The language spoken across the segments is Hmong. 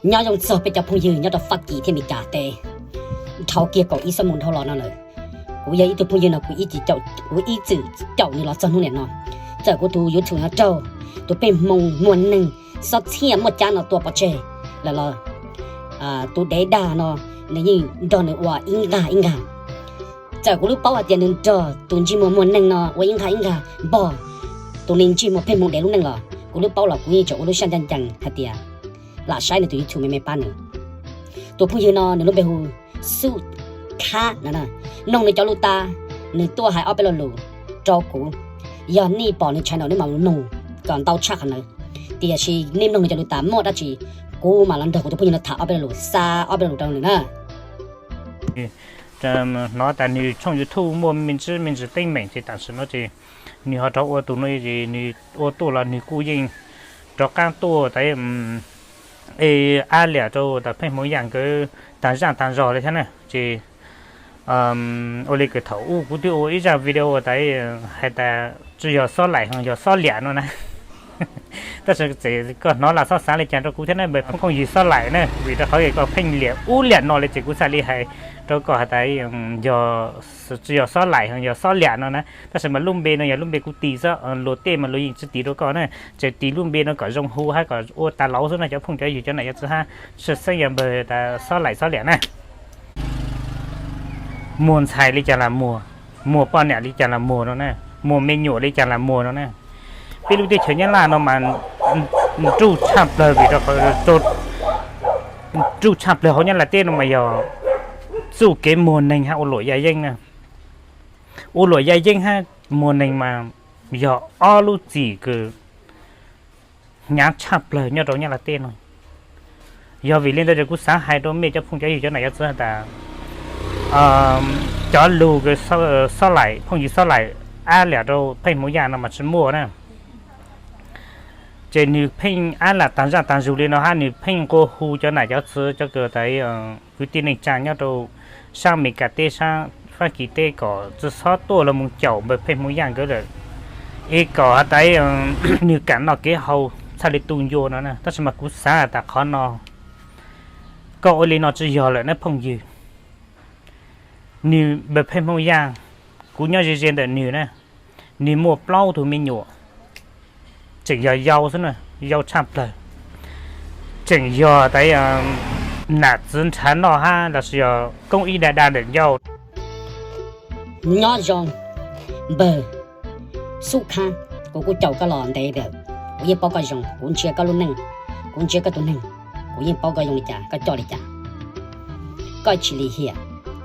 Nyob zoo txog peb cov phooj ywg nyob rau Fab Kis thiab Mes Kas teb. Dhau kiag kaum ib xuab moos dhau los no lawm, kuv yog ib tug phooj ywg no kuv ib txwm caum nws los txog hnub niam no. Txawm kuv tus YouTube no raug tus pej hmoo muag neeg xob txhiaj muaj cab no tua pov tseg lawm los, tus dev dag no nws yeej nrog nws ua ib nqag ib nqag. Txawm kuv lub paub hais tias nws nrog tus ntsej muag muag neeg no ua ib nqag ib nqag npog tus neeg ntsej muag pej hmoo dev lub neej los kuv lub paub los kuv yeej tseem ua lub sab ncaj ncees hais tias lam saib nws tus YouTube me me pab nws. Tus phooj ywg no nws lub npe hu Xub Khab no, mloog nws cov lus tas, nws tuaj hais ob peb lo lus rau kuv. Yog nej pom nws channel nej mam mloog kom ntau tshaj qhov ntawd. Tiam sis nej mloog nws cov lus tas muaj dab tsi, kuv mam los nrog kuv tus phooj ywg no tham ob peb lo lus, xa ob peb lo lus rau nws na. Hnov tas nws tshooj YouTube muaj me ntsis me ntsis teeb meem ces tam sim no ces nws ho rov ua tus no ces nws ua tuaj los nws kuj yeej rov qab tuaj tas ab liam rau tas pheej hmoov yaj nkawd tag zaj tag zog li thiab na. Ces ua li kws thaum ub kuv twb ua ib zaj video tas hais tas tsis yog xob laim ho yog xob liam no na. Tab sis txawm koj hnov lam xob xav li cas rau kuv thiab na, phooj ywg xob laim na, vim rau qhov koj pheej liam ub liam no li ces kuv xav li hais rau koj hais tas yog tsis yog xob laim ho yog xob liam no na. Tab sis mas lub npe no yog lub npe kuv tis xwb, luag tej mas luag yeej tsis tis rau koj na. Tseem tis lub npe no kom zoo hu hab kom ua tas lauv xwb no cov phooj cov ywg cov nam cov txiv hab, tshwj xeeb yog npawg tas xob laim xob liam na. Muag ntxhais li cas lam muag, muag poj niam li cas lam muag no na, muag me nyuam li cas lam muag no na. Peb lub teb chaws Nyab Laj no mas nruj tshaj plawg vim rau qhov nruj tshaj plawg hauv Nyab Laj teb no mas yog txuj kev muag neeg hab ua luam yaj yeeb na. Ua luam yaj yeeb hab muag neeg mas yog ob lub txim kws hnyav tshaj plawg nyob rau Nyab Laj teb no. Yog vim li ntawd kuv xav hais rau mej cov phooj cov ywg cov nam cov txiv has tas cov lug kws xob laim, phooj ywg xob laim ab liam rau pheej hmoov yaj no mas tsis muaj na. Ces nws pheej ab lam tag zaj tag zug li no hab nws pheej nqua hu cov nam cov txiv cov kws tas kwv tij neej tsaa nyob rau sab Amelikas teb sab Fab Kis teb kom tsi xob tuaj los mus caum npawg pheej hmoov yaj nkawd lawm, es kom has tas nws kam noj kev haus txhaj li tu ncua no na. Tab sis mas kuv xav has tas qhov no koj ua li no tsis yog lawm na phooj ywg. Nws npawg pheej hmoov yaj, kuv nyob ze ze ntawm nws na, nws muaj plaub tug me nyuam, tseem yog yau xwb na, yau tshaj plawg, tseem yog tas nam txiv nrhav noj hab los sis yog koob ib da da ntawm ncauj. Nyob zoo npawg Xub Khab, kuv kuj caum koj los ntev lawm, kuv yeej paub koj zoo, kuv ntsia koj lub neej, kuv ntsia koj tus neeg, kuv yeej paub koj zoo li cas, koj coj li cas. Koj tsis lim hiam,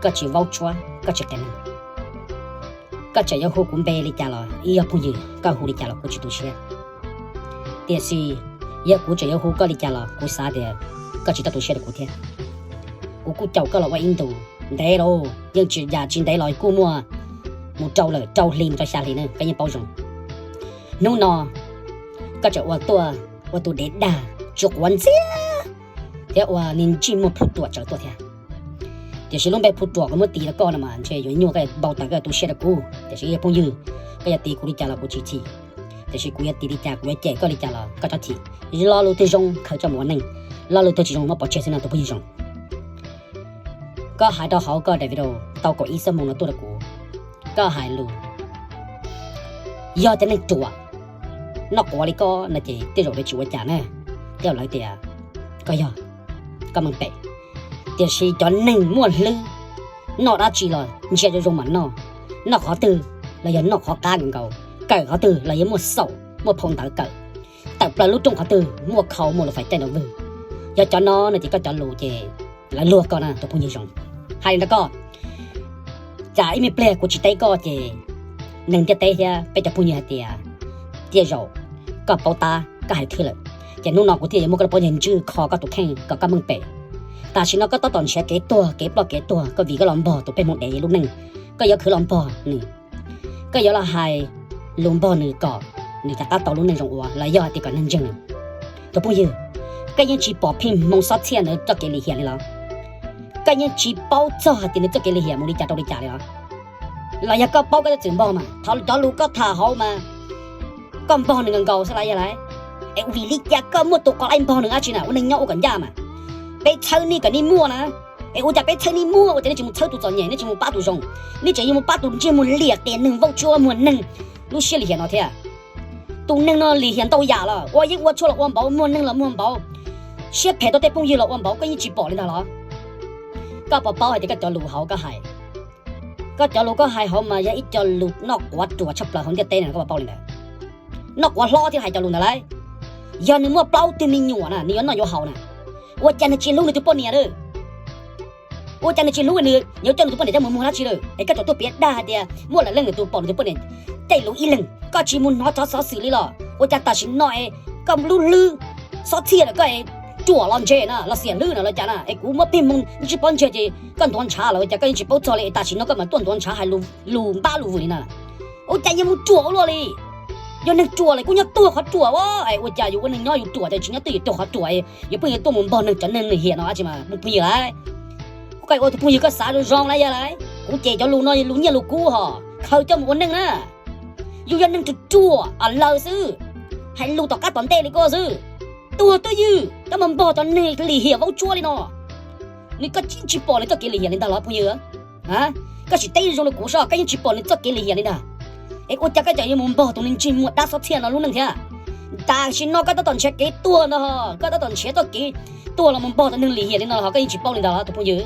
koj tsis vaub tsuab, koj tsis qias neeg. Koj tseem yuav hu kuv npe li cas los ib yog phooj ywg, koj hu li cas los kuv tsis tu siab. Tiam sis yog kuv tseem yuav hu koj li cas los kuv xav tias koj tsis tau tu siab rau kuv thiab. Kuv kuj caum koj los ua ib ntus ntev lawm, yeej tsis yam tsis ntev los kuj muaj mus rau lawm rau hli mus rau xya hli na, koj yeej paub zoo. Hnub no koj tseem ua tuaj ua tus dev dag tsis quav ntxiag thiab ua niag ntsej muag phu ruam tsawv tuaj thiab. Tiam sis lub npe phu ruam kuv muab tis rau koj no mas ntshe yuav nyuaj koj npau taws koj tu siab rau kuv, tiam sis ib yog phooj ywg, koj yuav tis kuv li cas los kuv tsis chim. Tiam sis kuv yuav tis li cas, kuv yuav cem koj li cas los koj txhob chim. Lo lus twg zoo khaws coj mus ua neej, lo lus twg tsis zoo muab pov tseg xwb no tus phooj ywg zoo. Koj hais rau hauv koj daim video tau kaum ib xuab moos no tuaj rau kuv, koj hais lus, yog cov neeg ruam noj quav li koj no ces tej zaum lawv tsis ua cas na, tej zaum lawv tias koj yog, koj meej pem. Tiam sis cov neeg muaj hlwb, noj dab tsi los ntsia zoo zoo mam noj, noj qhov twg los yog noj qhov qab nkaus nkaus, kawm qhov twg los yog muaj xaum muaj phau ntawv kawm, tawm plaws lub rooj qhov twg muaj khau muaj lus fais caij nraum vwg. Yog cov no no ces koj cov lus ces lawv luag koj na tus phooj ywg zoo. Hais li ntawd koj, tsam ib me pliag kuv tsis teb koj ces neeg ntiaj teb thiab peb cov phooj ywg hais tias tej zaum koj paub tab koj hais thwj lawm, ces hnub no kuv thiaj yuav muab koj lub pob ntseg ntswj kho koj tus kheej kom koj meej pem. Tam sim no koj tab tom nrhiav kev tuag kev ploj kev tuag, koj vim koj los npog tus pej hmoov dev lub neej, koj yuav khwv los npog nws, koj yuav los hais lus npog nws kom nws rov qab tau lub neej zoo ua los yog hais tias kom neeg ntseeg nws. Tus phooj ywg, koj yeej tsis pom pheej hmoo xob txhiaj ntawd txoj kev lim hiam li los? Koj yeej tsis paub txog hais tias nws txoj kev lim hiam mus li cas rau li cas li los? Los yog koj paub koj twb txwm npog mas, thaum cov lus koj tham hauv mas koj npog nws nkaus nkaus xwb los yog lawm. Es vim li cas koj muaj tus qos laib npog nws dab tsi na, ua neeg nyob ua kom ncaj mas. Peb txhawb nej kom nej muaj na. Es ua cas peb txhawb nej muaj ua cas nej tsis mus txhawb tus txom nyem, nej tsis mus pab tus zoo, nej tseem yuav mus pab tus ntsej muag liam qias neeg vaub tsuab muag neeg lub siab lim hiam no thiab? Tus neeg no lim hiam ntau yam los ua yeeb ua tshuaj los ua npaum, muag neeg los muag npaum, siab phem rau tej phooj ywg los ua npaum, koj yeej tsis pom li ntag los? Koj puas paub hais tias koj cov lus hauv koj hais, koj cov lus koj hais hauv mas yog ib co lus noj quav ruam tshaj plaws hauv ntiaj teb no, koj puas paub li ntawd? Noj quav hlob thiab hais cov lus ntawd lauj. Yog nws muaj plaub tug me nyuam na, nws yuav noj yuav haus na, ua cas nws tsis hlub nws tus poj niam lawm? Ua cas nws tsis hlub nws, yuav coj nws tus poj niam coj mus muag dab tsi lawm? Es koj tseem tuaj piav dag hais tias muaj lwm leej nws tus pom nws tus poj niam tej lus ib leeg, koj tsis mus hnov cov xov xwm li los? Ua cas tam sim no es koj lub hlwb xob txhiaj lawm koj es ruam los ntse na, los xiam hlwb na los cas na, es kuv muab pheej hmoo ntsib pob ntseg ces koj ntuav ntshav los ua cas koj yeej tsis paub txog li, es tam sim no koj mam tuaj ntuav ntshav hais lus npab lus vwm li na? Ua cas yuav mus ruam ua luaj li? Yog neeg ruam lawm kuj nyob tuag qhov ruam as, es ua cas yus ua neeg nyob yus ruam ces tsis nyob twj ywm tuag qhov ruam, yuav pheej yuav tuaj mus npog neeg cov neeg lim hiam no dab tsi mas phooj ywg lauj? Kuv qhia ua tus phooj ywg koj xav zoo zoo na yog lauj, kuv cem cov lus no lus nyiaj lus kub hos khaws coj mus ua neej na. Yus yog neeg ruam ruam as lawm xwb, hais lus tom qab tom ntej li koj xwb, tuag twj ywm coj mus npog cov neeg lim hiam vaub tsuab li no. Nws koj tsis pom nws txoj kev lim hiam li ntag los phooj ywg? Koj sim teb zoo li kuv saib koj yeej tsis pom nws txoj kev lim hiam li ntag. Es ua cas koj tseem yuav mus npog tus neeg ntsej muag dab xob txhiaj no lub neej thiab? Tam sim no koj tab tom nrhiav kev tuag ntag, koj tab tom nrhiav txoj kev tuag los mus npog tus neeg lim hiam li no los koj yeej tsis paub li ntag los tus phooj ywg?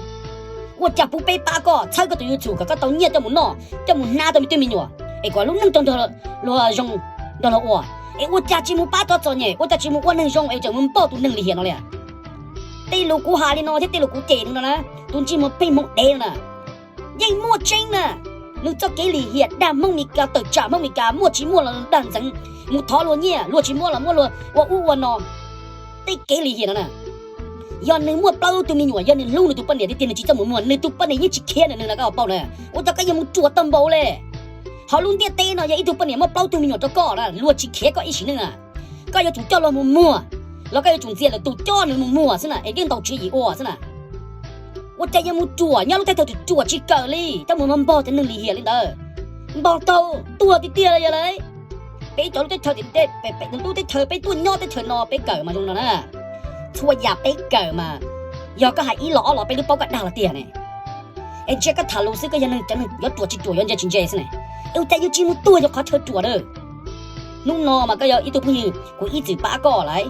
Ua cas puv peb pab koj txhawb koj tus YouTube kom koj tau nyiaj coj mus noj, coj mus hnab tau me tub me nyuam, es kom lub neej tau nrog luag zoo, nrog luag ua. Es ua cas tsis mus pab cov txom nyem, ua cas tsis mus ua neeg zoo es tseem mus npog tus neeg lim hiam no li? Tej lus kuv hais li no thiab tej lus kuv cem no na, tus ntsej muag pheej hmoo dev no na, yeej muaj tseeb na. Nws txoj kev lim hiam dag Hmoob Mes Kas, tawm tsam Hmoob Mes Kas, muaj tsis muaj los dag ntxeev, mus thov luag nyiaj, luag tsis muab los muab luag ua ub ua no. Tej kev lim hiam no na, yog nws muaj plaub tug me nyuam, yog nws hlub nws tus poj niam tiag tiag nws tsis txaj mus muag, nws tus poj niam yeej tsis khiav nws na, koj paub na. Ua cas koj yuav mus ruam tau npaum li? Hauv lub ntiaj teb no yog ib tug poj niam muaj plaub tug me nyuam rau koj na, luag tsis khiav koj ib sim neej na. Koj yuav tsum coj luag mus muag, los koj yuav tsum ntxias lwm tus coj nws mus muag xwb na, es yeej ntaus tswv yim ua xwb na. Ua cas yuav mus ruam nyob lub teb chaws ruam tsis kawm li, coj mus npog cov neeg lim hiam li ntawd, npog tau tuag tiag tiag li yog lauj. Peb cov lub teb chaws, lub teb chaws peb tuaj nyob teb chaws no peb kawm mas zoo no na. Txhua yam peb kawm mas, yog koj hais ib los ob los peb twb paub koj dag los tiag ne. Es ntsia koj tham lus xwb, koj yog neeg cov neeg yuav ruam tsis ruam, yuav ntse tsis ntse xwb ne. Es ua cas yuav tsis mus tuag yog qhov chaw ruam na? Hnub no mas koj yog ib tug phooj ywg kuv ib txwm pab koj lauj,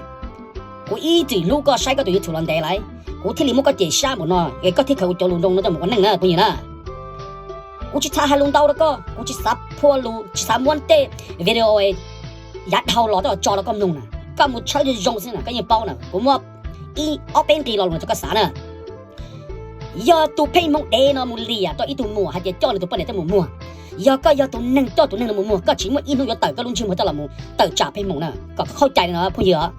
kuv ib txwm hlub koj, saib koj tus YouTube los ntev lauj, kuv thiaj li muab koj cem sab npaum no es koj thiaj khaws kuv cov lus zoo no coj mus ua neej na phooj ywg na. Kuv tsis xav hais lus ntau rau koj, kuv tsis xav phua lus, tsis xav muab tej video yav dhau los coj los tso rau koj mloog na. Koj mus tshawb zoo zoo xwb na, koj yeej paub na, kuv muab ib ob peb nqe lo lus rau koj xav na. Yog tus pheej hmoo dev no mus liam rau ib tug muam hais tias coj nws tus poj niam coj mus muag. Yog koj yog tus neeg coj tus neeg no mus muag, koj tsis muaj ib hnub yuav tawm koj lub ntsej muag coj los mus tawm tsam pheej hmoo na, kom koj qhauj cai li no phooj ywg os.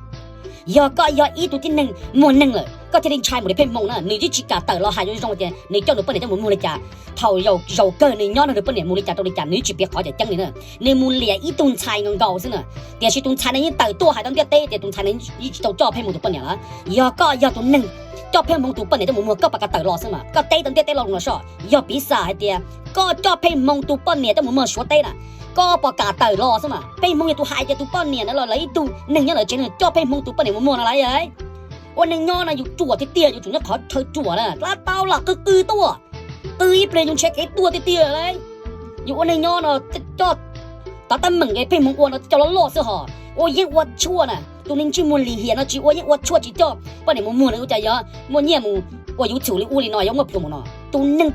Yog koj yog ib tug tib neeg muag neeg lawm koj thiaj li ntshai mus li pheej hmoo na, nws twb tsis kam tawm los hais zoo zoo tias nws coj nws poj niam coj mus muag li cas. Thaum zaum kawg nws nyob nrog nws poj niam mus li cas rau li cas nws twb tsis piav qhov tias ceeb li na. Nws mus liam ib tug ntxhais nkaus nkaus xwb na, tiam sis tus ntxhais no yeej tawm tuaj hais rau ntiaj teb tias tus ntxhais no yeej tsis tau coj pheej hmoo tus poj niam lawm. Yog koj yog tus neeg coj pheej hmoo tus poj niam coj mus muag, koj puas kam tawm los xwb mas? Koj teb rau ntiaj teb lo lus no soj, yog piv xam hais tias koj coj pheej hmoo tus poj niam coj mus muag Suav teb na, koj puas kam tawm los xwb mas? Pheej hmoo yog tus hais tias tus poj niam na los lawv ib tug neeg nyob lawv tsev no coj pheej hmoo tus poj niam mus muag no lauj. Ua neeg nyob no yus ruam tiag tiag, yus tsum nyob qhov chaw ruam na, lam tau lam qw qw tuaj, qw ib pliag yus nrhiav kev tuag tiag tiag lauj. Yus ua neeg nyob no coj tav tab meem es pheej hmoo ua no coj loj loj xwb hos, ua yeeb ua tshuaj na. Tus neeg ntsej muag lim hiam no tsis ua yeeb ua tshuaj tsis coj poj niam mus muag na, ua cas yuav muaj nyiaj mus ua YouTube li ub li no, yuav muaj plhus mus no? Tus neeg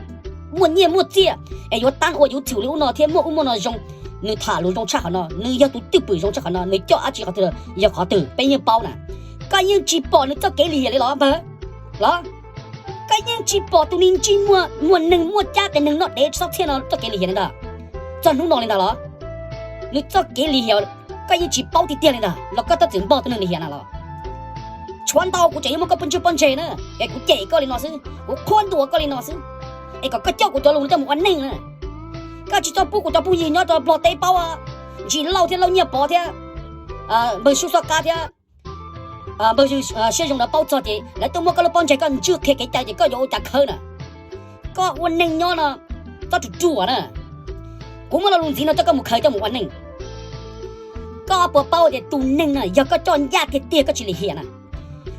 muaj nyiaj muaj txiaj es yuav tab ua YouTube li ub no thiab muaj ub muaj no zoo, nws tham lus zoo tshaj qhov no, nws yog tus cwj pwm zoo tshaj qhov no, nws coj dab tsi qhov twg yog qhov twg peb yeej paub na. Koj yeej tsis pom nws txoj kev lim hiam li los npawg? Los koj yeej tsis pom tus neeg ntsej muag muag neeg muaj cab qias neeg noj dev txhob txhiaj no txoj kev lim hiam li ntag? Txog hnub no li ntag los nws txoj kev lim hiam koj yeej tsis paub tiag tiag li ntag los koj tab txwm npog tus neeg lim hiam na los? Tshuav ntau kuv tseem yuav muab koj pub ntsej pob ntseg na, es kuv cem koj li no xwb, kuv qhuab ntuas koj li no xwb, es kom koj coj kuv cov lus no coj mus ua neej na. Koj tsis txhob pub kuv cov phooj ywg nyob rau Nplog teb paub, Ntsis Lauj thiab Lauj Nyiaj Pov thiab npawg Sub Xoj Qab thiab npawg Siab Zoo no paub txog ces lawv tuaj muab koj lub pob ntseg koj ntswj qhia kev cai ces koj yuav ua cas khawb na. Koj ua neeg nyob no txhob ruam ruam na. Kuv muab lo lus ntxiv no coj koj mus khaws coj mus ua neej. Koj puas paub tias tus neeg na yog koj coj ncaj tiag tiag koj tsis lim hiam na,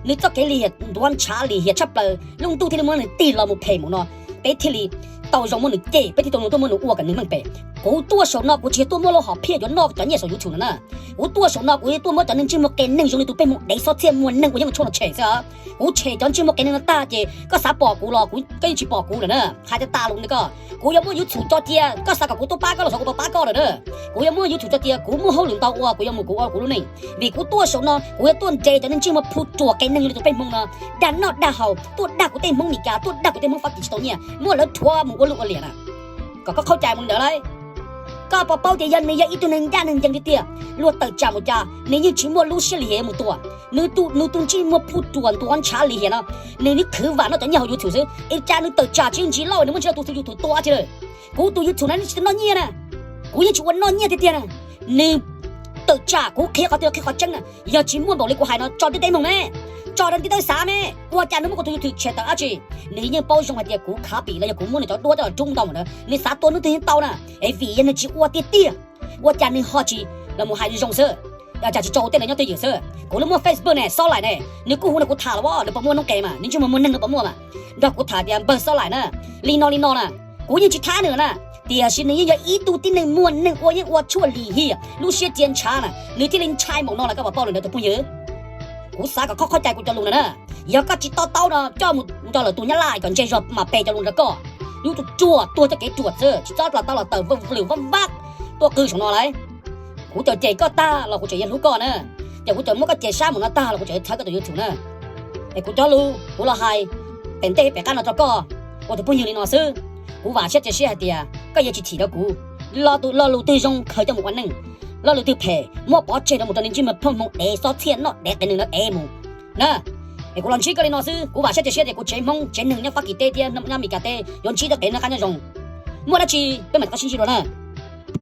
Nws txoj kev lim hiam ntuav ntshav lim hiam tshaj plaws, lub ntuj thiaj li muab nws tig los mus phem mus no. Peb thiaj li tau zoo muab nws cem, peb thiaj tau zoo tuaj muab nws ua kom nws meej pem. Kuv tuaj saum no kuv tsis yog tuaj muab lub hom phiaj yuav noj cov nyiaj saum YouTube no na. Kuv tuaj saum no kuv tuaj muab cov neeg ntsej muag qias neeg zoo li tus pej hmoov dev xob txhiaj muag neeg ua yeej tshuaj no tshem xwb. Kuv tshem cov ntsej muag qias neeg no tag ces koj xav pom kuv los koj yeej tsis pom kuv lawm na. Hais tias tas lus ntawd koj, kuv yuav muab YouTube tso cia, koj xav kom kuv tuaj pab koj los xyov kuv puas pab koj lawm na. Kuv yuav muab YouTube tso cia, kuv muaj hauj lwm ntau ua, kuv yuav mus kuv ua kuv lub neej. Vim kuv tuaj saum no kuv yuav tuaj nres cov neeg ntsej muag phu ruam qias neeg li tus pej hmoov no, dag noj dag haus, tuaj dag kuv tej Hmoob Meskas, tuaj dag kuv tej Hmoob Fab Kis tsis tau nyiaj, muab lawv rhuav mus ua luj ua liam na. Kom koj qhov cai mus li ntawd lauj. Koj puas paub tias yog nws yog ib tug neeg ncaj neeg ncees tiag tiag, luag tawm tsam mus cas nws yeej tsis muaj lub siab lim hiam mus tua. Nws tus ntsej muag phu ruam ntuav ntshav lim hiam no, nws yeej khwv vam noj cov nyiaj hauv YouTube xwb, es cas nws tawm tsam tsis ntsis lauj, nws muab ntsib tus YouTube tua dab tsi lawm. Kuv tus YouTube na tsis tau noj nyiaj na, kuv yeej tsis ua noj nyiaj tiag tiag na. Nws tawm tsam kuv qhia qhov twg qhia qhov tseeb na, yog tsis muaj npaum li kuv hais no tso ntiaj teb mloog ne, tso rau ntiaj teb xav me, ua cas nws muab kuv tus YouTube tshem tawm dab tsi? Nws yeej paub zoo hais tias kuv khav pim los yog kuv muab nws cov duab coj los rub ntau ntawd, nws xav tua hnub twg yeej tau na, es vim yog nws tsis ua tiag tiag, ua cas nws ho tsis los mus hais zoo xwb, cas tsis tso tej ntawd nyob twj ywm xwb. Kuv lub muaj Facebook ne, Xob Laim ne, nws kuj hu nrog kuv tham los as, nws puas muaj noob qes mas, nws ntsej muag muag neeg nws puas muaj mas, nrog kuv tham tias npawg Xob Laim na, li no li no na, kuv yeej tsis thab nws na, tiam sis nws yeej yog ib tug tib neeg muag neeg ua yeeb ua tshuaj lim hiam lub siab cia ntshav na, nws thiaj li ntshai npaum no lawm koj puas paub li ntawd tus phooj ywg. Kuv xav kom koj qhov cai kuv cov lus ntawd na, yog koj tsis to taub no coj mus nrog lawv tus Nyab Laj kom ntse zog mam pe cov lus ntawd koj, lub ruam ruam tuag coj kev ruam xwb tsis txhob los tau los tawm vwm vwm vab vab tuaj qw saum no lauj. Kuv txawm cem koj tag los kuv tseem yuav hlub koj na, ces kuv txawm muab koj cem sab mus no tag los kuv tseem yuav txhawb koj tus YouTube na. Es kuv cov lus kuv los hais pem ntej pem qab no rau koj ua tus phooj ywg li no xwb. Kuv vam siab cia siab hais tias koj yuav tsis chim rau kuv. Lo lus twg zoo khaws coj mus ua neej, lo lus twg phem muab pov tseg rau mus rau niag ntsej muag phooj hmoov dev xob txhiaj noj dev qias neeg ntawd ev mus na. Es kuv los ntsib koj li no xwb, kuv vam siab cia siab tias kuv tsev Hmoob tsev neeg nyob Fab Kis teb thiab nyob Meskas teb yuav ntsib tau kev noj qab nyob zoo. Muaj dab tsi peb mam rov qab sib ntsib dua na.